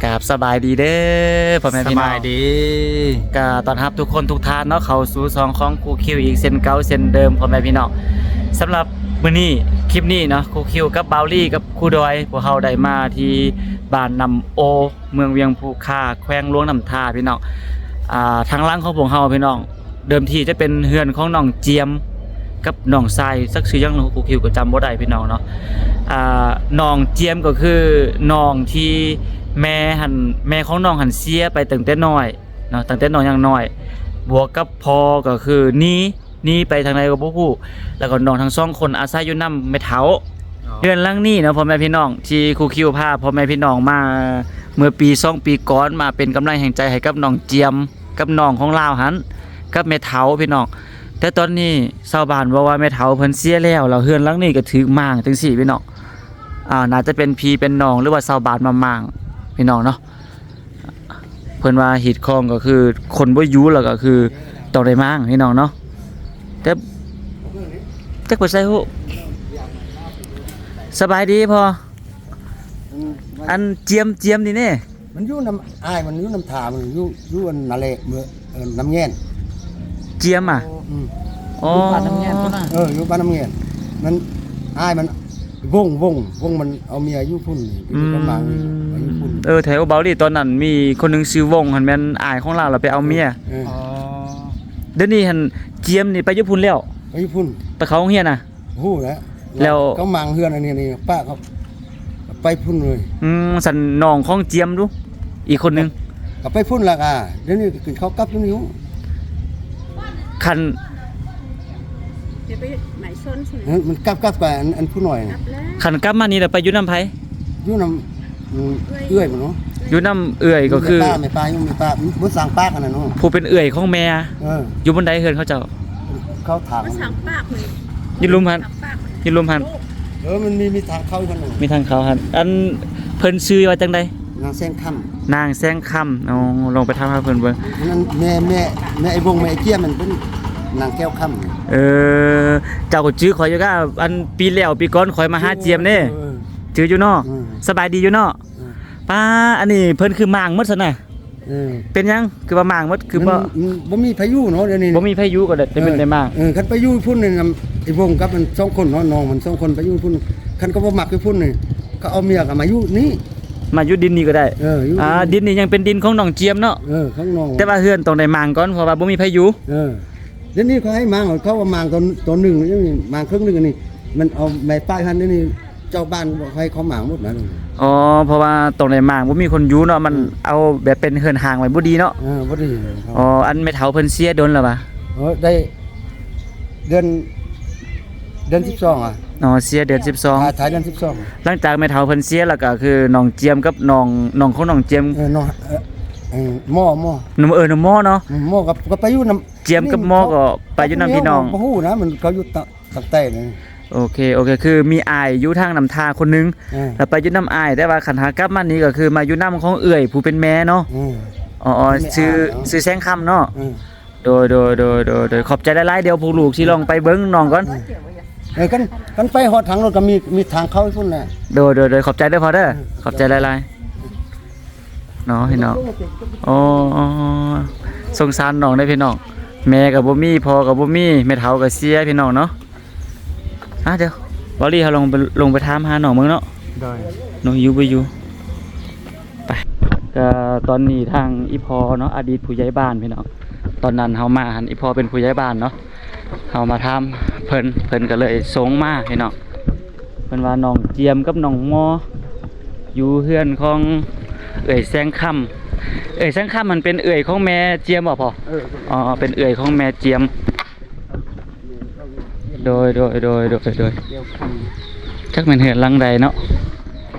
ກາບສະບາຍດີເດີພໍ່ແມ່ພີ່ນ້ອງ ສະບາຍດີ ກະຕ້ອນຮັບທຸກຄົນທຸກທ່ານເນາະ ເຂົ້າສູ່ຊ່ອງຂອງຄູຄິວອີກເຊັ່ນເກົ່າເຊັ່ນເດີມພໍ່ແມ່ພີ່ນ້ອງ. ສຳລັບມື້ນີ້ ຄລິບນີ້ເນາະ ຄູຄິວກັບບ່າວລີກັບຄູດອຍ ພວກເຮົາໄດ້ມາທີ່ບ້ານນ້ຳໂອ ເມືອງວຽງພູຄາ ແຂວງຫຼວງນ້ຳທາພີ່ນ້ອງ. ອ່າ ທາງຫຼັງຂອງພວກເຮົາພີ່ນ້ອງ ເດີມທີຈະເປັນເຮືອນຂອງນ້ອງຈຽມກັບນ້ອງຊາຍ ຈັກຊື່ຫຍັງ ຄູຄິວກໍຈຳບໍ່ໄດ້ພີ່ນ້ອງເນາະ. ອ່າ ນ້ອງຈຽມກໍຄືນ້ອງທີ່ແມ່ຫັ້ນ ແມ່ຂອງນ້ອງຫັ້ນເສຍໄປຕັ້ງແຕ່ນ້ອຍເນາະ ຕັ້ງແຕ່ນ້ອງຍັງນ້ອຍ ບວກກັບພໍ່ກໍຄືໜີ ໜີໄປທາງໃດກໍບໍ່ຮູ້ ແລ້ວກໍນ້ອງທັງສອງຄົນອາໄສຢູ່ນຳແມ່ເຖົ້າ. ເຮືອນຫຼັງນີ້ເນາະ ພໍ່ແມ່ພີ່ນ້ອງ ທີ່ຄູຄິວພາພໍ່ແມ່ພີ່ນ້ອງມາເມື່ອປີສອງປີກ່ອນ ມາເປັນກຳລັງແຮງໃຈໃຫ້ກັບນ້ອງຈຽມ ກັບນ້ອງຂອງລາວຫັ້ນ ກັບແມ່ເຖົ້າພີ່ນ້ອງ. ແຕ່ຕອນນີ້ຊາວບ້ານເວົ້າວ່າແມ່ເຖົ້າເພິ່ນເສຍແລ້ວ ແລ້ວເຮືອນຫຼັງນີ້ກໍຖືກມ້າງຈັ່ງຊີ້ພີ່ນ້ອງ. ອ່າ ໜ້າຈະເປັນພີ່ເປັນນ້ອງ ຫຼືວ່າຊາວບ້ານມາມ້າງພີ່ນ້ອງເນາະ. ເພິ່ນວ່າຮີດຄອງກໍຄືຄົນບໍ່ຢູ່ ແລ້ວກໍຄືຕ້ອງໄດ້ມ້າງພີ່ນ້ອງເນາະ. ແຕ່ຈັກໄປໃສຮູ້. ສະບາຍດີພໍ່. ອັນຈຽມ ຈຽມນີ້ເດ້ ມັນຢູ່ນຳອ້າຍ ມັນຢູ່ນຳທ່າ ມັນຢູ່ ຢູ່ອັນນັ້ນແຫຼະ ເມືອງ ເອີ ນ້ຳແງນ. ຈຽມອະ? ອືມ ອໍ ຢູ່ບ້ານນ້ຳແງນພຸ້ນນະ. ເອີ ຢູ່ບ້ານນ້ຳແງນ ມັນ ອ້າຍມັນ ວົງ ວົງ ວົງມັນເອົາເມຍຢູ່ພຸ້ນ ອືມ ເປັນຄົນມາຢູ່ພຸ້ນ. ເອີ ແຖວເບົາລີ ຕອນນັ້ນມີຄົນໜຶ່ງຊື່ວົງ ຫັ້ນແມ່ນອ້າຍຂອງລາວ ລະໄປເອົາເມຍ. ເອີ ອໍ ດຽວນີ້ຫັ້ນ ຈຽມນີ້ໄປຢູ່ພຸ້ນແລ້ວ ໄປຢູ່ພຸ້ນ ໄປເຂົ້າໂຮງຮຽນນະ. ຮູ້ແລ້ວ ແລ້ວເຂົາມ້າງເຮືອນອັນນີ້ ນີ້ ປ້າເຂົາໄປພຸ້ນເລີຍ. ອືມ ຊັ້ນນ້ອງຂອງຈຽມດູ ອີກຄົນໜຶ່ງ ກໍໄປພຸ້ນລະກະ ດຽວນີ້ກໍກິນເຂົ້າກັບຢູ່ນີ້. ຄັນ ເອີ ມັນກັບ ກັບກັບອັນ ອັນຜູ້ນ້ອຍນະ. ຄັນກັບມານີ້ລະໄປຢູ່ນຳໃຜ? ຢູ່ນຳ ອືມ ເອື້ອຍ ເອື້ອຍພຸ້ນເນາະ. ຢູ່ນຳເອື້ອຍກໍຄື ແມ່ປ້າ ແມ່ປ້າ ຢູ່ແມ່ປ້າ ບຸນສັງປາກຫັ້ນນະເນາະ ຜູ້ເປັນເອື້ອຍຂອງແມ່. ເອີ ຢູ່ບ່ອນໃດເຮືອນເຂົາເຈົ້າ? ເຂົາຖາມ ບຸນສັງປາກນີ້ ຢູ່ລຸ່ມຫັ້ນ ຢູ່ລຸ່ມຫັ້ນ. ເອີ ມັນມີ ມີທາງເຂົ້າຫັ້ນນະ ມີທາງເຂົ້າຫັ້ນ. ອັນເພິ່ນຊື່ວ່າຈັ່ງໃດ? ນາງແສງຄຳ. ນາງແສງຄຳ. ອໍ ລອງໄປຖາມຫາເພິ່ນເບິ່ງ. ອັນນັ້ນແມ່ ແມ່ ແມ່ໄອ້ວົງ ແມ່ໄອ້ຈຽມ ມັນເປັນນາງແກ້ວຄຳ. ເອີ ເຈົ້າກໍຈື່ຂ້ອຍຢູ່ກະ ອັນປີແລ້ວປີກ່ອນຂ້ອຍມາຫາຈຽມເດ້. ເອີ ຈື່ຢູ່ເນາະ. ເອີ ສະບາຍດີຢູ່ເນາະ. ເອີ ປ້າ ອັນນີ້ເພິ່ນຄືມ້າງໝົດຊັ້ນນະ. ເອີ ເປັນຫຍັງຄືວ່າມ້າງໝົດ? ຄືບໍ່ ມັນ ມັນບໍ່ມີໃຜຢູ່ເນາະ ດຽວນີ້ບໍ່ມີໃຜຢູ່ກໍໄດ້ ເອີ ໄດ້ເປັນໄດ້ມ້າງ. ເອີ ຄັນໄປຢູ່ພຸ້ນນີ້ນຳໄອ້ວົງກັບມັນສອງຄົນເນາະ ນ້ອງມັນສອງຄົນໄປຢູ່ພຸ້ນ ຄັນເຂົາບໍ່ມັກຢູ່ພຸ້ນນີ້ ເຂົາເອົາເມຍກໍມາຢູ່ນີ້ ມາຢູ່ດິນນີ້ກໍໄດ້. ເອີ ຢູ່ ອ່າ ດິນນີ້ຍັງເປັນດິນຂອງນ້ອງຈຽມເນາະ. ເອີ ຂອງນ້ອງ ແຕ່ວ່າເຮືອນຕ້ອງໄດ້ມ້າງກ່ອນ ເພາະວ່າບໍ່ມີໃຜຢູ່. ເອີ ດຽວນີ້ເຂົາໃຫ້ມ້າງ ເຂົາວ່າມ້າງຕອນ ຕອນໜຶ່ງ ມ້າງເຄິ່ງໜຶ່ງ ອັນນີ້ມັນເອົາໄມ້ປ້າຍຫັ້ນ ດຽວນີ້ເຈົ້າບ້ານບໍ່ໃຫ້ເຂົາມ້າງໝົດນະ. ອໍ ເພາະວ່າຕ້ອງໄດ້ມ້າງ ບໍ່ມີຄົນຢູ່ເນາະ ມັນ ອືມ ເອົາແບບເປັນເຮືອນຮ້າງໄວ້ບໍ່ດີເນາະ. ເອີ ບໍ່ດີ. ອໍ ອັນແມ່ເຖົ້າເພິ່ນເສຍດົນແລ້ວຫວາ? ໂອ້ ໄດ້ເດືອນ ເດືອນສິບສອງອະ. ອໍ ເສຍເດືອນສິບສອງ ຖ່າຍ ຖ່າຍເດືອນສິບສອງ. ຫຼັງຈາກແມ່ເຖົ້າເພິ່ນເສຍແລ້ວ ກໍຄືນ້ອງຈຽມກັບນ້ອງ ນ້ອງຂອງນ້ອງຈຽມ ເອີ ນ້ອງ ເອີ ເອີ ໝໍ ໝໍ ເອີ ນ້ອງໝໍເນາະ. ໝໍ ກໍ ກໍໄປຢູ່ນຳ ຈຽມກັບໝໍກໍໄປຢູ່ນຳພີ່ນ້ອງ ບໍ່ຮູ້ນະ ມັນເຂົາຢູ່ຕະ ຕັ້ງແຕ່ນັ້ນ. ໂອເຄ ໂອເຄ ຄືມີອ້າຍຢູ່ທາງນ້ຳທາຄົນໜຶ່ງ ເອີ ແລ້ວໄປຢູ່ນຳອ້າຍ ແຕ່ວ່າຄັນຫາກັບມານີ້ກໍຄືມາຢູ່ນຳຂອງເອື້ອຍຜູ້ເປັນແມ່ເນາະ. ເອີ ອໍ ເປັນແມ່ ຊື່ ອ້າຍເນາະ ຊື່ແສງຄຳເນາະ. ເອີ ໂດຍ ໂດຍ ໂດຍ ໂດຍ ໂດຍ ຂອບໃຈຫຼາຍໆ ດຽວພວກລູກຊິລອງໄປເບິ່ງນ້ອງກ່ອນ. ເອີ ເອີ ຄັນ ຄັນໄປຮອດທາງລົດກໍມີ ມີທາງເຂົ້າພຸ້ນແຫຼະ. ໂດຍ ໂດຍ ໂດຍ ຂອບໃຈເດີພໍ່ເດີ ເອີ ຂອບໃຈຫຼາຍໆ. ເນາະພີ່ນ້ອງ. ໂອ້ ສົງສານນ້ອງເດ້ພີ່ນ້ອງ ແມ່ກໍບໍ່ມີ ພໍ່ກໍບໍ່ມີ ແມ່ເຖົ້າກໍເສຍພີ່ນ້ອງເນາະ. ອ່າ ດຽວ ເບົາລີ ເຮົາລົງໄປ ລົງໄປຖາມຫານ້ອງເບິ່ງເນາະ. ໂດຍ ນ້ອງຢູ່ບໍ່ຢູ່. ໄປ ກໍຕອນນີ້ທາງອີ່ພໍ່ເນາະ ອະດີດຜູ້ໃຫຍ່ບ້ານພີ່ນ້ອງ ຕອນນັ້ນເຮົາມາຫັ້ນ ອີ່ພໍ່ເປັນຜູ້ໃຫຍ່ບ້ານເນາະ ເຮົາມາຖາມເພິ່ນ ເພິ່ນກໍເລີຍສົ່ງມາພີ່ນ້ອງ. ເພິ່ນວ່ານ້ອງຈຽມກັບນ້ອງມໍ ຢູ່ເຮືອນຂອງເອື້ອຍແສງຄຳ. ເອື້ອຍແສງຄຳມັນເປັນເອື້ອຍຂອງແມ່ຈຽມບໍ່ພໍ່? ເອີ ອໍ ເປັນເອື້ອຍຂອງແມ່ຈຽມ. ໂດຍ ໂດຍ ໂດຍ ໂດຍ ໂດຍ ແກ້ວຄຳ ຈັກແມ່ນເຮືອນຫຼັງໃດເນາະ.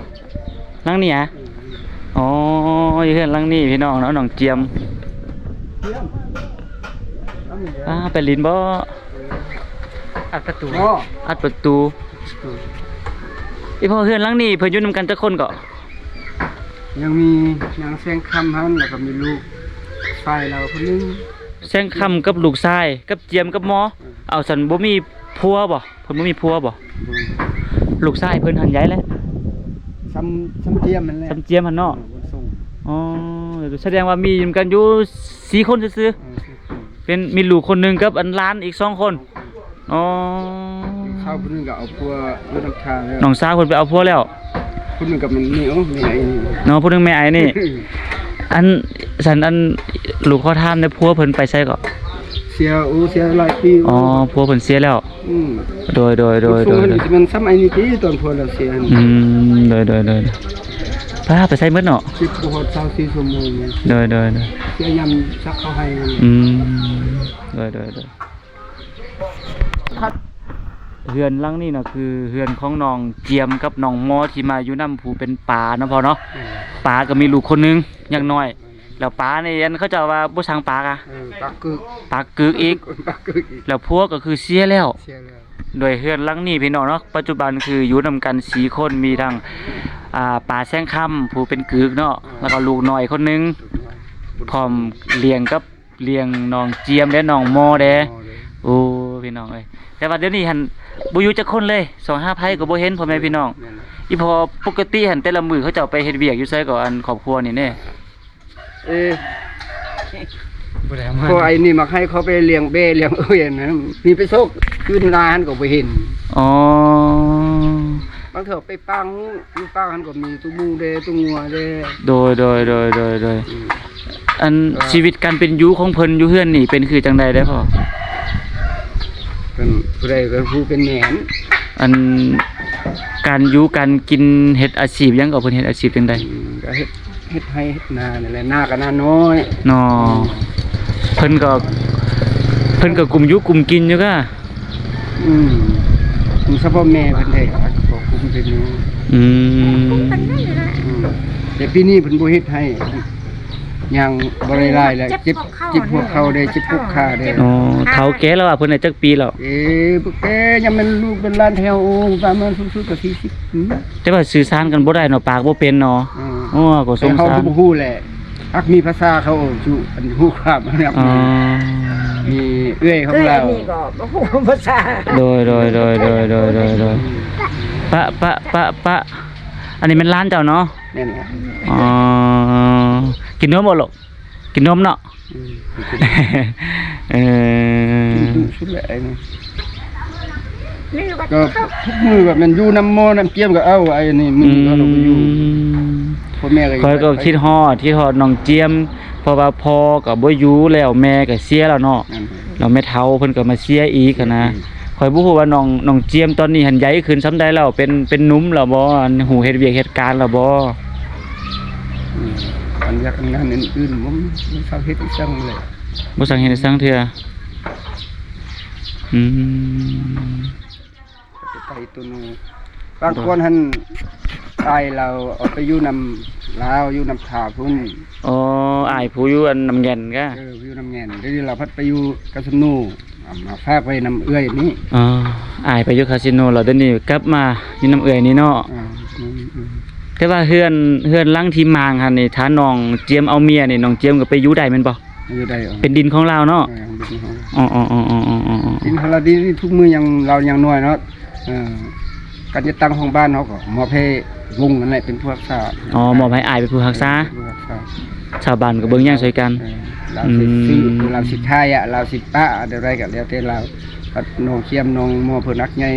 ຫຼັງນີ້ຫວາ? ເອີ ອໍ ຢູ່ເຮືອນຫຼັງນີ້ພີ່ນ້ອງເນາະ ນ້ອງຈຽມ. ອ້າ ໄປຫຼິ້ນບໍ່? ອັດປະຕູ ອັດປະຕູ. ອີ່ພໍ່ ເຮືອນຫຼັງນີ້ເພິ່ນຢູ່ນຳກັນຈັກຄົນເກາະ? ຍັງມີນາງແສງຄຳຫັ້ນ ແລ້ວກໍມີລູກຊາຍລາວຄົນໜຶ່ງ. ແສງຄຳກັບລູກຊາຍ ກັບຈຽມກັບມໍ. ເອີ ເອົາ ຊັ້ນບໍ່ມີຜົວບໍ່? ເພິ່ນບໍ່ມີຜົວບໍ່? ບໍ່. ລູກຊາຍເພິ່ນຫັ້ນໃຫຍ່ແຫຼະ ຊ່ຳ ຊ່ຳຈຽມຫັ້ນແຫຼະ ຊ່ຳຈຽມຫັ້ນເນາະ. ເອີ ບຸນສົ່ງ ອໍ ສະແດງວ່າມີນຳກັນຢູ່ສີ່ຄົນຊື່ໆ ເອີ ສີ່ຄົນ ເປັນມີລູກຄົນໜຶ່ງກັບອັນຫຼານອີກສອງຄົນ. ອໍ ນ້ອງສາວຜູ້ໜຶ່ງກໍເອົາຜົວຢູ່ນຳທາງແລ້ວ ນ້ອງສາວເພິ່ນໄປເອົາຜົວແລ້ວ ຜູ້ໜຶ່ງກໍແມ່ນນີ້ ໂອ້ ແມ່ໄອ້ນີ້ເນາະ ຜູ້ໜຶ່ງແມ່ໄອ້ນີ້. ອັນ ສັນ ອັນ ລູກຂໍຖາມແດ່ ຜົວເພິ່ນໄປໃສເກາະ? ເສຍ ໂອ້ ເສຍຫຼາຍປີ. ອໍ ຜົວເພິ່ນເສຍແລ້ວ. ອືມ ໂດຍ ໂດຍ ໂດຍ ໂດຍ ມັນສ່ຳໄອ້ນີ້ຕິ ຕອນຜົວລາວເສຍຫັ້ນ. ອືມ ໂດຍ ໂດຍ ໂດຍ ປ້າ ໄປໃສໝົດເນາະ? ເຈັບບໍ່ຮອດຊາວສີ່ຊົ່ວໂມງ. ໂດຍ ໂດຍ ໂດຍ ເສຍຍາມສັກເຂົ້າໃຫ້. ອືມ ໂດຍ ໂດຍ ໂດຍ. ເຮືອນຫຼັງນີ້ນະ ຄືເຮືອນຂອງນ້ອງຈຽມກັບນ້ອງມໍ ທີ່ມາຢູ່ນຳຜູ້ເປັນປ້າເນາະພໍ່ເນາະ. ອືມ ປ້າກໍມີລູກຄົນໜຶ່ງ ຍັງນ້ອຍ. ແລ້ວປ້ານີ້ ອັນ ເຂົາເຈົ້າວ່າບໍ່ສັງປາກະ ເອີ ປາກກຶກ ປາກກຶກອີກ ປາກກຶກອີກ. ແລ້ວຜົວກໍຄືເສຍແລ້ວ ເສຍແລ້ວ. ໂດຍເຮືອນຫຼັງນີ້ພີ່ນ້ອງເນາະ ປັດຈຸບັນຄືຢູ່ນຳກັນສີ່ຄົນ ມີທັງ ອ່າ ປ້າແສງຄຳຜູ້ເປັນກຶກເນາະ ເອີ ແລ້ວກໍລູກນ້ອຍຄົນໜຶ່ງ ລູກນ້ອຍ ພ້ອມລ້ຽງກັບ ລ້ຽງນ້ອງຈຽມແດ່ ນ້ອງມໍແດ່. ໂອ້ ພີ່ນ້ອງເອີຍ ແຕ່ວ່າດຽວນີ້ຫັ້ນບໍ່ຢູ່ຈັກຄົນເລີຍ ສອງຫາໃຜກໍບໍ່ເຫັນ ພໍ່ແມ່ພີ່ນ້ອງ. ແມ່ນ ອີ່ພໍ່ ປົກກະຕິຫັ້ນແຕ່ລະມື້ເຂົາເຈົ້າໄປເຮັດວຽກຢູ່ໃສກໍ ອັນຄອບຄົວນີ້ເດ້? ເອີ ບໍ່ໄດ້ເອົາມາ ພວກໄອ້ນີ້ມັກໃຫ້ເຂົາໄປລ້ຽງແບ້ລ້ຽງເອີຍນະ ມີໄປຊອກຢູ່ນາຫັ້ນກໍບໍ່ເຫັນ. ອໍ ບາງເທື່ອໄປປາງ ຢູ່ປາງຫັ້ນກໍມີຕູ້ໝູເດ້ ຕູ້ງົວເດ້. ໂດຍ ໂດຍ ໂດຍ ໂດຍ ໂດຍ. ອືມ ອັນ ເອີ ຊີວິດການເປັນຢູ່ຂອງເພິ່ນຢູ່ເຮືອນນີ້ເປັນຄືຈັ່ງໃດເດ້ພໍ່? ເພິ່ນ ຜູ້ໃດເປັນຜູ້ເປັນແມ່ຫັ້ນ? ອັນ ການຢູ່ການກິນ ເຮັດອາຊີບຫຍັງກໍ ເພິ່ນເຮັດອາຊີບຈັ່ງໃດ? ອືມ ກໍເຮັດ ເຮັດໄຮ່ເຮັດນານີ້ແຫຼະ ນາກໍນານ້ອຍເນາະ. ອືມ ເພິ່ນກໍ ເພິ່ນກໍກຸມຢູ່ກຸມກິນຢູ່ກະ. ອືມ ສະເພາະແມ່ເພິ່ນເດ້ ກໍກຸມເພິ່ນຢູ່. ອືມ ອືມ ແຕ່ປີນີ້ເພິ່ນບໍ່ເຮັດໃຫ້ ຍ່າງບໍ່ໄດ້ຫຼາຍແລ້ວ ເຈັບ ເຈັບຫົວເຂົ່າເດ້ ເຈັບຫົວຂາເດ້. ອໍ ເຖົ້າແກ່ແລ້ວວ່າ ເພິ່ນໄດ້ຈັກປີແລ້ວ? ເອີ ບໍ່ແກ່ ຍັງແມ່ນລູກເປັນຫຼານແຖວ ໂອ້ ປະມານສູງສຸດກໍສີ່ສິບ. ອືມ ແຕ່ວ່າສື່ສານກັນບໍ່ໄດ້ເນາະ ປາກບໍ່ເປັນເນາະ. ອືມ ໂອ້ ກໍສົງສານ ແຕ່ເຮົາກໍບໍ່ຮູ້ແຫຼະ ຫາກມີພາສາເຂົາ ເອີ ຮູ້ຄວາມ. ອໍ ມີເອື້ອຍຂອງລາວ ເອື້ອຍອັນນີ້ກໍບໍ່ຮູ້ພາສາ. ໂດຍ ໂດຍ ໂດຍ ໂດຍ ໂດຍ ໂດຍ ໂດຍ. ປະ ປະ ປະ ປະ ອັນນີ້ແມ່ນຫຼານເຈົ້າເນາະ? ແມ່ນແຫຼະ. ອໍ ກິນນົມບໍ່ລູກ? ກິນນົມເນາະ. ອືມ ເອີ ກິນດຸສຸດແຫຼະໄອ້ນີ້. ກໍທຸກມື້ແບບແມ່ນຢູ່ນຳໝໍ້ນຳຈຽມກໍເອົາໄອ້ນີ້ ມື້ນີ້ກໍບໍ່ຢູ່. ອືມ ພໍ່ແມ່ກໍ ຂ້ອຍກໍຄິດຮອດ ຄິດຮອດນ້ອງຈຽມ ເພາະວ່າພໍ່ກໍບໍ່ຢູ່ແລ້ວ ແມ່ກໍເສຍແລ້ວເນາະ. ແມ່ນ ແລ້ວແມ່ເຖົ້າເພິ່ນກໍມາເສຍອີກຫັ້ນນະ. ອືມ ຂ້ອຍບໍ່ຮູ້ວ່ານ້ອງ ນ້ອງຈຽມຕອນນີ້ຫັ້ນໃຫຍ່ຂຶ້ນສ່ຳໃດແລ້ວ ເປັນ ເປັນໜຸ່ມແລ້ວບໍ່ ອັນ ຮູ້ເຮັດວຽກເຮັດການແລ້ວບໍ່? ອືມ ອັນວຽກອັນງານອື່ນໆ ບໍ່ ບໍ່ຊາວເຮັດອີ່ສັງເລີຍ ບໍ່ສັງເຮັດອີ່ສັງເທື່ອ. ອືມ ໄປໂຕໂນ ບາງຄົນຫັ້ນ ອ້າຍລາວອອກໄປຢູ່ນຳລາວ ຢູ່ນຳທ່າພຸ້ນ. ອໍ ອ້າຍຜູ້ຢູ່ອັນນຳແງ່ນກະ? ເອີ ຢູ່ນຳແງ່ນ ດຽວນີ້ລາວພັດໄປຢູ່ກາສິໂນ ເອົາມາຝາກໄວ້ນຳເອື້ອຍນີ້. ອໍ ອ້າຍໄປຢູ່ຄາສິໂນແລ້ວ ດຽວນີ້ກັບມາຢູ່ນຳເອື້ອຍນີ້ເນາະ. ອືມ ແຕ່ວ່າເຮືອນ ເຮືອນຫຼັງທີ່ມ້າງຫັ້ນນີ້ ຖ້ານ້ອງຈຽມເອົາເມຍນີ້ ນ້ອງຈຽມກໍໄປຢູ່ໄດ້ແມ່ນບໍ່? ຢູ່ໄດ້ ເປັນດິນຂອງລາວເນາະ. ເອີ ເປັນດິນຂອງລາວ ອໍ ອໍ ດິນຂອງລາວ ດິນນີ້ທຸກມື້ຍັງ ລາວຍັງນ້ອຍເນາະ. ເອີ ການຈັດຕັ້ງຂອງບ້ານເຮົາກໍມອບໃຫ້ວົງນັ້ນແຫຼະເປັນຜູ້ຮັກສາ. ອໍ ມອບໃຫ້ອ້າຍເປັນຜູ້ຮັກສາ ເປັນຜູ້ຮັກສາ ຊາວບ້ານກໍເບິ່ງແຍງຊ່ອຍກັນ. ເອີ ລາວຊິ ອືມ ຊື້ ລາວຊິຂາຍອະ ລາວຊິປະ ແນວໃດກໍແລ້ວແຕ່ລາວ. ນ້ອງຈຽມ ນ້ອງມໍເພິ່ນຮັກໃຫຍ່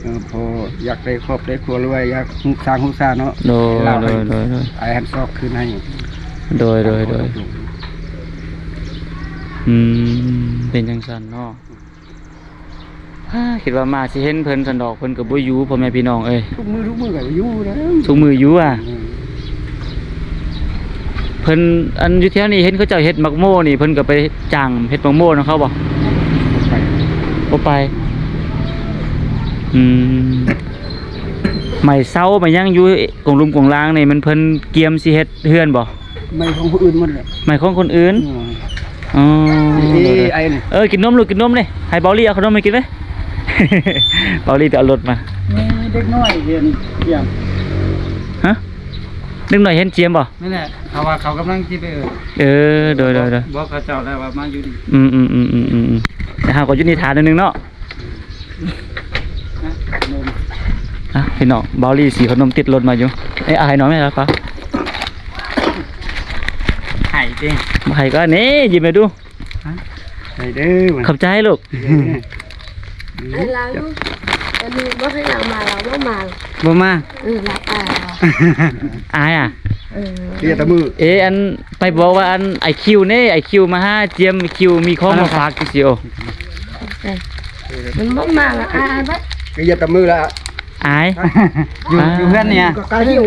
ເອີ ພໍຢາກໄດ້ຄອບໄດ້ຄົວ ຫຼືວ່າຢາກຮູ້ສ້າງຮູ້ສາເນາະ. ໂດຍ ໂດຍ ໂດຍ ໂດຍ ອ້າຍຫັ້ນຊອກຄືນໃຫ້. ໂດຍ ໂດຍ ໂດຍ ອືມ ເປັນຈັ່ງຊັ້ນເນາະ. ອາ ຄິດວ່າມາຊິເຫັນເພິ່ນຊັ້ນດອກ ເພິ່ນກໍບໍ່ຢູ່ ພໍ່ແມ່ພີ່ນ້ອງເອີຍ. ທຸກມື້ ທຸກມື້ກໍຢູ່ນະ ທຸກມື້ຢູ່ອະ. ອືມ ເພິ່ນ ອັນ ຢູ່ແຖວນີ້ເຫັນເຂົາເຈົ້າເຮັດໝາກໂມນີ້ ເພິ່ນກໍໄປຈ້າງເຮັດໝາກໂມນຳເຂົາບໍ່? ບໍ່ໄປ ບໍ່ໄປ. ອືມ ໄມ້ເສົາໄມ້ຫຍັງຢູ່ກົງລຸ່ມກົງລາງນີ້ ມັນເພິ່ນກຽມຊິເຮັດເຮືອນບໍ່? ໄມ້ຂອງຜູ້ອື່ນໝົດແຫຼະ ໄມ້ຂອງຄົນອື່ນ. ອືມ ອໍ ເອີ ເອີ ກິນນົມລູກ ກິນນົມນີ້ ໃຫ້ເບົາລີເອົາຂະໜົມໃຫ້ກິນໄວ້. ເບົາລີໄປເອົາລົດມາ. ມີເດັກນ້ອຍຮຽນຈຽມ. ຮະ? ເດັກນ້ອຍຮຽນຈຽມບໍ່? ນັ້ນແຫຼະ ເຂົາວ່າເຂົາກຳລັງຊິໄປເອີ້ນ. ເອີ ໂດຍ ໂດຍ ໂດຍ ບອກເຂົາເຈົ້າແລ້ວວ່າມາຢູ່ນີ້. ອືມໆໆໆໆ ແຕ່ເຮົາກໍຢູ່ນີ້ຖ້າໜ້ອຍໜຶ່ງເນາະ. ອ່ະ ພີ່ນ້ອງ ເບົາລີສີພະນົມຕິດລົດມາຢູ່. ເອີ ອ້າຍ ໃຫ້ນ້ອງແມ່ລະປະ. ໃຜກໍແນ່ ຍິ້ມໃຫ້ດູ. ໄດ້ເດີ ຂອບໃຈລູກ. ອັນລາວຢູ່ ອັນນີ້ບໍ່ໃຫ້ລາວມາ ລາວບໍ່ມາ. ບໍ່ມາ? ເອີ ລາວອາຍ. ອາຍອະ? ເອີ ເອີ ອັນ ໄປບອກວ່າອັນ ໄອຄິວເນ ໄອຄິວມາຫາຈຽມ ໄອຄິວມີຂອງມາຝາກ ຈັ່ງຊີ້. ໂອ້ ມັນບໍ່ມາລະ ອາຍເບິດ. ກະຢາກຕະມືລະ ອາຍ. ຢູ່ ຢູ່ເຮືອນນີ້ ກະ ກະຫິວ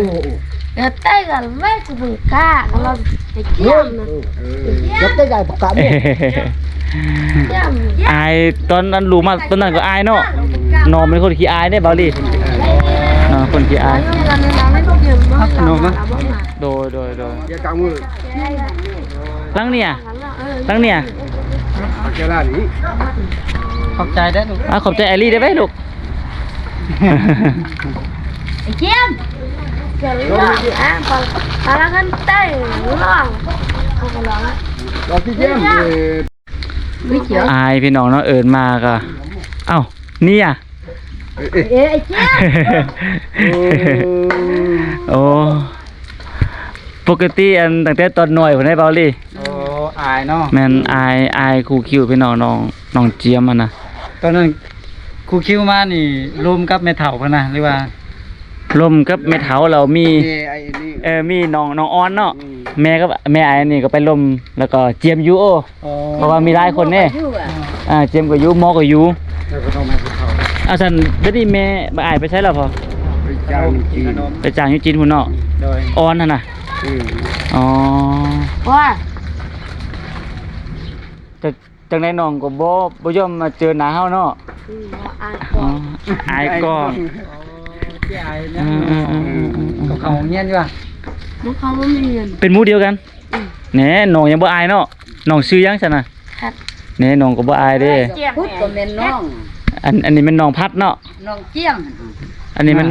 ເອີ ແຕ່ກະໄວ້ກະເບິ່ງກະ ລາວໄປທ່ຽວນະ. ເອີ ເອີ ຈັບໄດ້ ກະ ອາຍ. ຕອນນັ້ນ ລູກມາຕອນນັ້ນກໍອາຍເນາະ. ນ້ອງເປັນຄົນຂີ້ອາຍເດ້ ບ່າວລີ. ນ້ອງເປັນຄົນຂີ້ອາຍ. ໂດຍ ໂດຍ ໂດຍ. ຫຼັງນີ້ອະ? ຫຼັງນີ້ອະ? ຂອບໃຈເດີລູກ. ອາ ຂອບໃຈອາລີເດີໄວ້ລູກ. ໄອ້ເຈມ ເກີດລອງ ອາ ປາ ປາລະກັນໄຕລອງ ເຂົາກໍລອງ ລອງທີ່ເຈມ. ອາຍພີ່ນ້ອງເນາະ ເອີ້ນມາກໍ ເອົ້າ ນີ້ອະ? ເອ ເອ ໄອ້ເຈມ. ໂອ້ ປົກກະຕິອັນ ຕັ້ງແຕ່ຕອນນ້ອຍພຸ້ນໃດ ບ່າວລີ. ໂອ້ ອາຍເນາະ. ແມ່ນ ອາຍ ອາຍຄູຄິວພີ່ນ້ອງ ນ້ອງ ນ້ອງຈຽມຫັ້ນນະ. ຕອນນັ້ນຄູຄິວມານີ້ລົມກັບແມ່ເຖົ້າພຸ້ນນະ ຫຼືວ່າ ລົມກັບແມ່ເຖົ້າ ແລ້ວມີ ເອີ ມີນ້ອງ ນ້ອງອອນເນາະ. ແມ່ກັບແມ່ອາຍນີ້ກໍໄປລົມ ແລ້ວກໍຈຽມຢູ່. ໂອ້ ເພາະວ່າມີຫຼາຍຄົນເດ້. ອາ ຈຽມກໍຢູ່ ໝໍກໍຢູ່. ອາ ຊັ້ນດຽວນີ້ແມ່ບັກອາຍໄປໃສແລ້ວພໍ່? ໄປຈ້າງຈີນ. ໄປຈ້າງຢູ່ຈີນພຸ້ນເນາະ. ໂດຍ ອອນຫັ້ນນະ. ອື ອໍ ວ່າ ຈັ່ງໃດນ້ອງກໍບໍ່ ບໍ່ຍອມມາເຈີໜ້າເຮົາເນາະ. ອື ອາຍກ້ອງ ອາຍກ້ອງ. ເອີ ເຂົາເຂົ້າໂຮງຮຽນຢູ່ຫວາ? ບໍ່ເຂົ້າ ບໍ່ມີຮຽນ. ເປັນໝູ່ດຽວກັນ. ແນ່ ນ້ອງຍັງບໍ່ອາຍເນາະ. ນ້ອງຊື່ຫຍັງຊັ້ນນະ? ພັດ. ແນ່ ນ້ອງກໍບໍ່ອາຍເດ້. ພຸດກໍແມ່ນນ້ອງ ອັນ ອັນນີ້ແມ່ນນ້ອງພັດເນາະ. ນ້ອງຈຽມ. ອັນນີ້ມັນ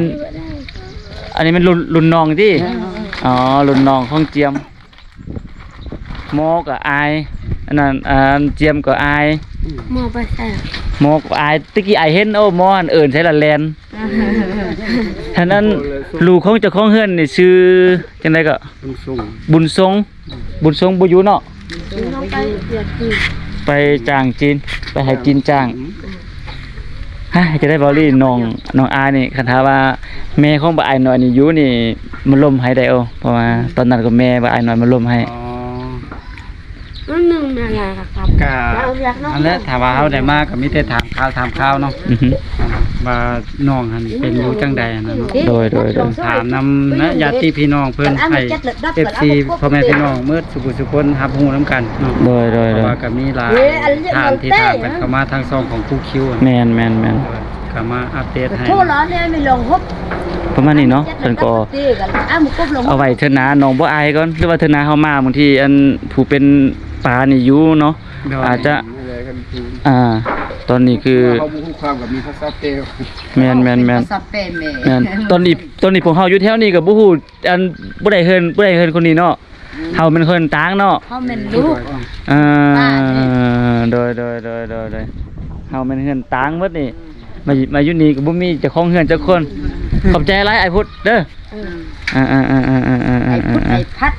ອັນນີ້ມັນລຸ້ນ ລຸ້ນນ້ອງຕິ? ເອີ ເອີ ເອີ ອໍ ລຸ້ນນ້ອງຂອງຈຽມ. ໝໍກໍອາຍ ອັນນັ້ນ ອັນຈຽມກໍອາຍ. ໝໍໄປໃສ? ໝໍກໍອາຍ ຕະກີ້ອາຍເຫັນ ໂອ້ ໝໍຫັ້ນເອີ້ນໃສ່ລະແລ່ນ. ເອີ ອັນນັ້ນ ລູກຂອງເຈົ້າຂອງເຮືອນນີ້ຊື່ຈັ່ງໃດກໍ? ບຸນສົງ. ບຸນສົງ ບຸນສົງບໍ່ຢູ່ເນາະ. ບຸນສົງໄປ ໄປຈ້າງຈີນ ໄປໃຫ້ຈີນຈ້າງ. ຮະ ຈັ່ງໃດ ບ່າວລີ ນ້ອງ ນ້ອງອາຍນີ້ ຄັນຖ້າວ່າແມ່ຂອງບັກອາຍນ້ອຍນີ້ຢູ່ນີ້ ມາລົມໃຫ້ໄດ້. ໂອ້ ເພາະວ່າຕອນນັ້ນກໍແມ່ບັກອາຍນ້ອຍມາລົມໃຫ້. ອໍ ໜຶ່ງນາລາກະ ກະ ນັ້ນແຫຼະ ຖ້າວ່າເຮົາໄດ້ມາກໍມີແຕ່ຖາມຂ່າວ ຖາມຂ່າວເນາະ. ອືຮຶ ວ່ານ້ອງຫັ້ນເປັນຢູ່ຈັ່ງໃດຫັ້ນນະເນາະ. ໂດຍ ໂດຍ ໂດຍ. ຖາມນຳນະ ຍາດຕິພີ່ນ້ອງເພິ່ນ ໃຫ້ເອັຟຊີ ພໍ່ແມ່ພີ່ນ້ອງໝົດສູ່ຜູ້ສູ່ຄົນຮັບຮູ້ນຳກັນເນາະ. ໂດຍ ໂດຍ ໂດຍ. ເພາະວ່າກໍມີຫຼາຍທ່ານທີ່ຖາມກັນເຂົ້າມາທາງຊ່ອງຂອງຄູຄິວ. ແມ່ນ ແມ່ນ ແມ່ນ. ກໍມາອັບເດດໃຫ້ ປະມານນີ້ເນາະ. ເພິ່ນກໍເອົາໄວ້ເທື່ອໜ້າ ນ້ອງບໍ່ອາຍກ່ອນ ຫຼືວ່າເທື່ອໜ້າເຮົາມາ ບາງທີອັນຜູ້ເປັນປານີ້ຢູ່ເນາະ. ໂດຍ. ອາດຈະ ອ່າ ຕອນນີ້ຄື ເຮົາບໍ່ຮູ້ຄວາມກໍມີພາສາເປ. ແມ່ນ ແມ່ນ ແມ່ນ ພາສາເປແມ່. ແມ່ນ ຕອນນີ້ ຕອນນີ້ພວກເຮົາຢູ່ແຖວນີ້ກໍບໍ່ຮູ້ ອັນ ບໍ່ໄດ້ເຮືອນ ບໍ່ໄດ້ເຮືອນຄົນນີ້ເນາະ. ເຮົາແມ່ນເຮືອນຕ່າງເນາະ. ເຮົາແມ່ນລູກ ອ່າ ໂດຍ ໂດຍ ໂດຍ ໂດຍ ໂດຍ. ເຮົາແມ່ນເຮືອນຕ່າງໝົດນີ້. ມາ ມາຢູ່ນີ້ກໍບໍ່ມີເຈົ້າຂອງເຮືອນຈັກຄົນ. ຂອບໃຈຫຼາຍອ້າຍພຸດເດີ. ເອີ ອ່າໆໆໆໆ ອ້າຍພຸດ ອ້າຍພັດ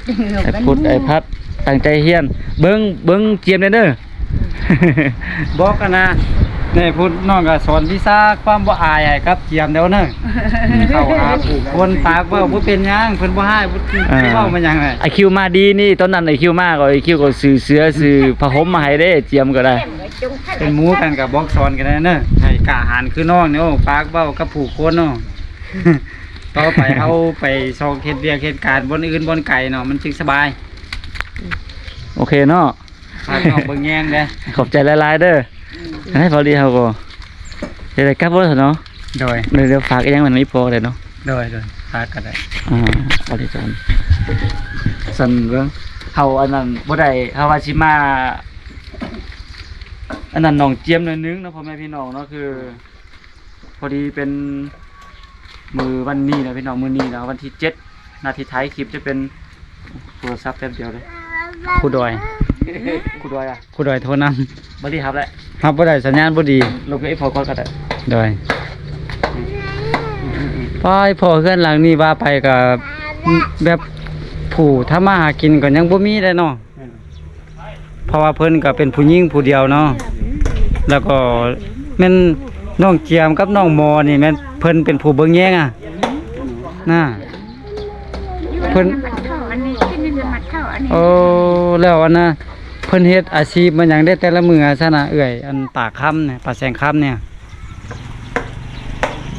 ອ້າຍພຸດ ອ້າຍພັດ ຕັ້ງໃຈຮຽນ. ເບິ່ງ ເບິ່ງຈຽມແດ່ເດີ. ບອກກັນນະ ແນ່ພຸດ ນ້ອງກໍສອນວິຊາຄວາມບໍ່ອາຍໃຫ້ກັບຈຽມແລ້ວເນີ. ອືມ ເຂົ້າຫາຜູ້ຄົນ ປາກເວົ້າບໍ່ເປັນຫຍັງ ເພິ່ນບໍ່ຮ້າຍ ບໍ່ ເອີ ເວົ້າມາຫຍັງ. ໄອຄິວມາດີນີ້ ຕອນນັ້ນໄອຄິວມາກໍ ໄອຄິວກໍຊື້ເສື້ອຊື້ຜ້າຫົ່ມມາໃຫ້ເດ້. ຈຽມກໍໄດ້ ເປັນໝູ່ກັນກໍບອກສອນກັນແດ່ເນີ ໃຫ້ກ້າຫານຄືນ້ອງນີ້. ໂອ້ ປາກເວົ້າກັບຜູ້ຄົນເນາະ. ຕໍ່ໄປເຮົາໄປຊອກເຮັດວຽກເຮັດການບ່ອນອື່ນບ່ອນໄກເນາະ ມັນຈຶ່ງສະບາຍ. ໂອເຄເນາະ. ຝາກນ້ອງເບິ່ງແຍງເດີ. ຂອບໃຈຫຼາຍໆເດີ. ອືມ ໃຫ້ພໍດີເຮົາກໍຈະໄດ້ກັບແລ້ວເນາະ. ໂດຍ ດຽວ ດຽວຝາກອີ່ຫຍັງມັນມີພໍໄດ້ເນາະ. ໂດຍ ໂດຍ ຝາກກໍໄດ້. ອ່າ ພໍດີຊັ້ນ ຊັ້ນເບິ່ງ ເຮົາອັນນັ້ນບໍ່ໄດ້ ເຮົາວ່າຊິມາ ອັນນັ້ນນ້ອງຈຽມໜ້ອຍໜຶ່ງເນາະ ພໍ່ແມ່ພີ່ນ້ອງເນາະ. ຄື ພໍດີເປັນມື້ວັນນີ້ນະພີ່ນ້ອງ ມື້ນີ້ນະ ວັນທີເຈັດນະ ທີ່ຖ່າຍຄລິບຈະເປັນ ໂທລະສັບແປັບດຽວເລີຍ. ຄູດອຍ ຄູດອຍອະ ຄູດອຍໂທນຳ. ບໍ່ໄດ້ຮັບແຫຼະ ຮັບບໍ່ໄດ້ ສັນຍານບໍ່ດີ. ລົບໃຫ້ພໍ່ກ່ອນກໍໄດ້. ໂດຍ. ອືມ ອືມ ອືມ ອືມ. ປ້າຍ ພໍ່ເຮືອນຫຼັງນີ້ວ່າໄປກໍແບບຜູ້ທຳມາຫາກິນກໍຍັງບໍ່ມີເດ້ເນາະ. ແມ່ນ. ເພາະວ່າເພິ່ນກໍເປັນຜູ້ຍິງຜູ້ດຽວເນາະ ແລ້ວກໍແມ່ນນ້ອງຈຽມກັບນ້ອງມໍນີ້ແມ່ນເພິ່ນເປັນຜູ້ເບິ່ງແຍງອະ ນະ ເພິ່ນ ໂອ້ ແລ້ວອັນນ່າ ເພິ່ນເຮັດອາຊີບມາຫຍັງເດ້ແຕ່ລະມື້ຊັ້ນນະເອື້ອຍ ອັນປາຄຳນີ້ ປາແສງຄຳນີ້?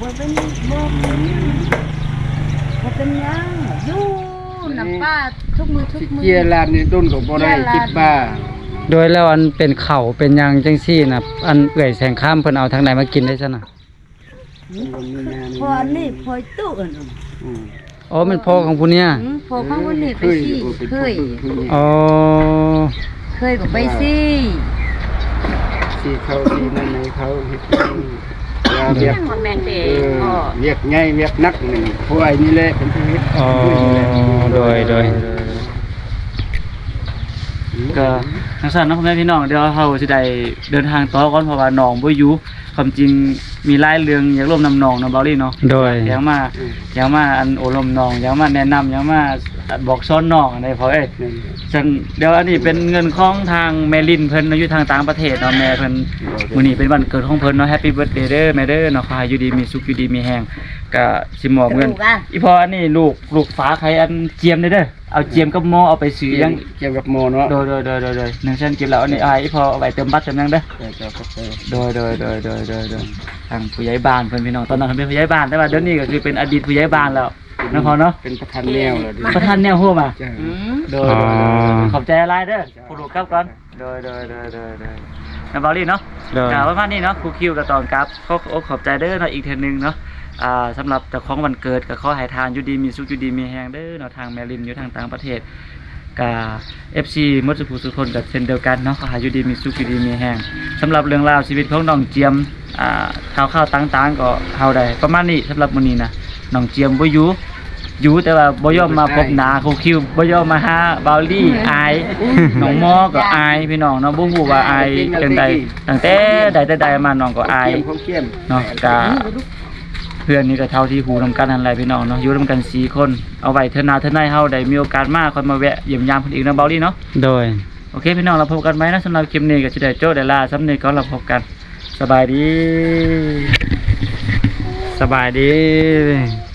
ບໍ່ເປັນ ບໍ່ເປັນຫຍັງ ບໍ່ເປັນຫຍັງ ຢູ່ນຳປ້າທຸກມື້ທຸກມື້ ຊິເຈຍລາດນີ້ດົນກໍບໍ່ໄດ້ ເຈຍລາດ ຄິດວ່າ ໂດຍແລ້ວອັນເປັນເຂົ້າເປັນຫຍັງຈັ່ງຊີ້ນະ ອັນເອື້ອຍແສງຄຳເພິ່ນເອົາທາງໃດມາກິນໄດ້ຊັ້ນນະ? ເພິ່ນບໍ່ມີງານ ພໍອັນນີ້ພໍຕູ້ອັນ ອືມ ອໍ ແມ່ນພໍ່ຂອງຜູ້ນີ້ ອືມ ພໍ່ຂອງຜູ້ນີ້ໄປຊີ້ ເອີ ເຄີຍ ເຄີຍ ອໍ ເຄີຍກໍໄປຊີ້ ຊີ້ເຂົ້າຊີ້ນັ້ນໃຫ້ເຂົາເຮັດ ວຽກ ບໍ່ແມ່ນເດ້ ເອີ ວຽກໃຫຍ່ວຽກໜັກນີ້ ພວກອ້າຍນີ້ແຫຼະເປັນຜູ້ເຮັດ ອໍ ໂດຍ ໂດຍ ກໍຈັ່ງຊັ້ນເນາະ ພໍ່ແມ່ພີ່ນ້ອງ ດຽວເຮົາຊິໄດ້ເດີນທາງຕໍ່ກ່ອນ ເພາະວ່ານ້ອງບໍ່ຢູ່ ຄວາມຈິງມີຫຼາຍເລື່ອງຢາກລົມນຳນ້ອງເນາະ ເບົາລີເນາະ ໂດຍ ຢາກມາ ອືມ ຢາກມາອັນໂອ້ລົມນ້ອງ ຢາກມາແນະນຳ ຢາກມາບອກສອນນ້ອງ ອັນໃດພໍ່ເອີຍ ແມ່ນ ຊັ້ນ ດຽວອັນນີ້ເປັນເງິນຂອງທາງແມ່ລິນເພິ່ນເນາະ ຢູ່ທາງຕ່າງປະເທດເນາະ ແມ່ເພິ່ນ ໂດຍ ມື້ນີ້ເປັນວັນເກີດຂອງເພິ່ນເນາະ Happy Birthday ເດີແມ່ເດີເນາະ ຂໍໃຫ້ຢູ່ດີມີສຸກ ຢູ່ດີມີແຮງ ກະຊິມອບເງິນ ກະລູກອະ ອີ່ພໍ່ ອັນນີ້ລູກ ລູກຝາກໃຫ້ອັນຈຽມເດີ ເອົາຈຽມກັບມໍເອົາໄປຊື້ຫຍັງ ຈຽມກັບມໍເນາະ ໂດຍ ໂດຍ ໂດຍ ໂດຍ ໜຶ່ງແສນກີບແລ້ວ ອັນນີ້ອ້າຍ ອີ່ພໍ່ເອົາໄວ້ເຕີມບັດເຕີມຫຍັງເດີ ໂດຍ ໂດຍ ໂດຍ ໂດຍ ໂດຍ ໂດຍ ໂດຍ ໂດຍ ໂດຍ ທາງຜູ້ໃຫຍ່ບ້ານເພິ່ນ ພີ່ນ້ອງ ຕອນນັ້ນເພິ່ນເປັນຜູ້ໃຫຍ່ບ້ານ ແຕ່ວ່າດຽວນີ້ກໍຄືເປັນອະດີດຜູ້ໃຫຍ່ບ້ານແລ້ວເນາະ ພໍ່ເນາະ ເປັນປະທານແນວແລ້ວ ປະທານແນວໂຮມອະ ໂດຍ ອໍ ໂດຍ ໂດຍ ຂອບໃຈຫຼາຍເດີ ຜູ້ລູກກັບກ່ອນ ໂດຍ ໂດຍ ໂດຍ ໂດຍ ໂດຍ ນຳເບົາລີເນາະ ໂດຍ ກໍປະມານນີ້ເນາະ ຄູຄິວກໍຕ້ອງກັບ ຂໍຂອບອົກຂອບໃຈເດີເນາະ ອີກເທື່ອໜຶ່ງເນາະ ອ່າ ສຳລັບເຈົ້າຂອງວັນເກີດ ກໍຂໍໃຫ້ທ່ານຢູ່ດີມີສຸກ ຢູ່ດີມີແຮງເດີເນາະ ທາງແມ່ລິນຢູ່ທາງຕ່າງປະເທດ ກະ ເອັຟຊີ ໝົດສູ່ຜູ້ສູ່ຄົນກໍເຊັ່ນດຽວກັນເນາະ ຂໍໃຫ້ຢູ່ດີມີສຸກ ຢູ່ດີມີແຮງ ສຳລັບເລື່ອງລາວຊີວິດຂອງນ້ອງຈຽມ ອ່າ ຂ່າວໆຕ່າງໆ ກໍເຮົາໄດ້ປະມານນີ້ ສຳລັບມື້ນີ້ນະ ນ້ອງຈຽມບໍ່ຢູ່ ຢູ່ ແຕ່ວ່າບໍ່ຍອມມາພົບໜ້າຄູຄິວ ບໍ່ຍອມມາຫາເບົາລີ ອາຍ ນ້ອງມໍກໍອາຍ ພີ່ນ້ອງເນາະ ບໍ່ຮູ້ວ່າອາຍຈັ່ງໃດ ຕັ້ງແຕ່ໃດແຕ່ໃດມານ້ອງກໍອາຍເນາະ ກະ ເພື່ອນນີ້ກໍເທົ່າທີ່ຮູ້ນຳກັນຫັ້ນແຫຼະພີ່ນ້ອງເນາະ ຢູ່ນຳກັນສີ່ຄົນ ເອົາໄວ້ເທື່ອໜ້າເທື່ອໃນເຮົາໄດ້ມີໂອກາດມາ ຄ່ອຍມາແວະຢ້ຽມຢາມເພິ່ນອີກເນາະ ເບົາລີເນາະ ໂດຍ ໂອເຄ ພີ່ນ້ອງ ແລ້ວພົບກັນໃໝ່ເນາະ ສຳລັບຄລິບນີ້ກໍຊິໄດ້ໂຈະໄດ້ລາສ່ຳນີ້ກ່ອນ ແລ້ວພົບກັນ ສະບາຍດີ ສະບາຍດີ.